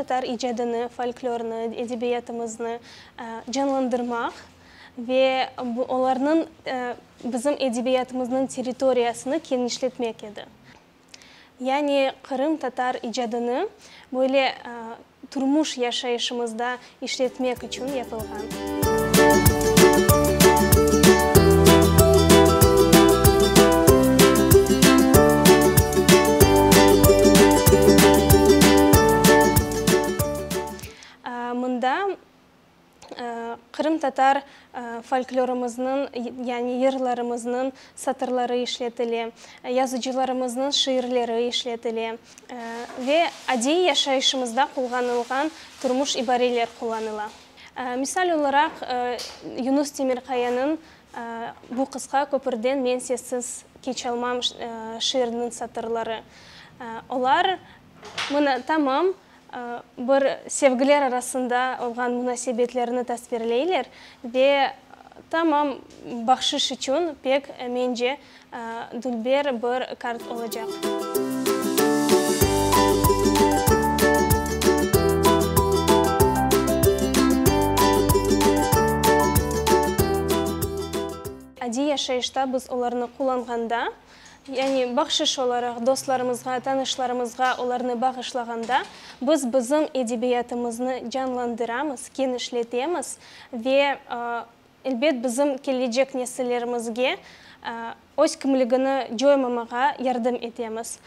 Qırımtatar icadını, folklornı, edebiyatımıznı canlandırmaq ve olarnıñ bizim edebiyatımıznıñ territoriyasını kenişletmek edi. Yani qırımtatar icadını böyle turmuş yaşayışımızda işletmek içün yapılğan. Mında Qırımtatar folklorımıznıñ, yani yırlarımıznıñ satırları işletile, yazıcılarımıznıñ şiirleri işletile ve adiy yaşayışımızda qullanılğan turmuş ibareler qullanıla. Misal olaraq, Yunus Temirqayanıñ Bu qısqa köpürden men sessiz keçalmam şiiriniñ satırları. Olar mına tamam bir sevgiler arasında olğan munasebetlerni tasvirleyler ve tamam bahşış içün pek, mence, dülber bir kart olacaq. Adiy yaşayışta biz olarnı qullanğanda, Yani bahşış olaraq dostlarımızğa, tanışlarımızğa olarnı bağışlağanda, biz bizim edebiyatımıznı canlandıramız, kenişletemiz ve, elbet, bizim kelecek nesillerimizge öz kimligini coymamağa yardım etemiz.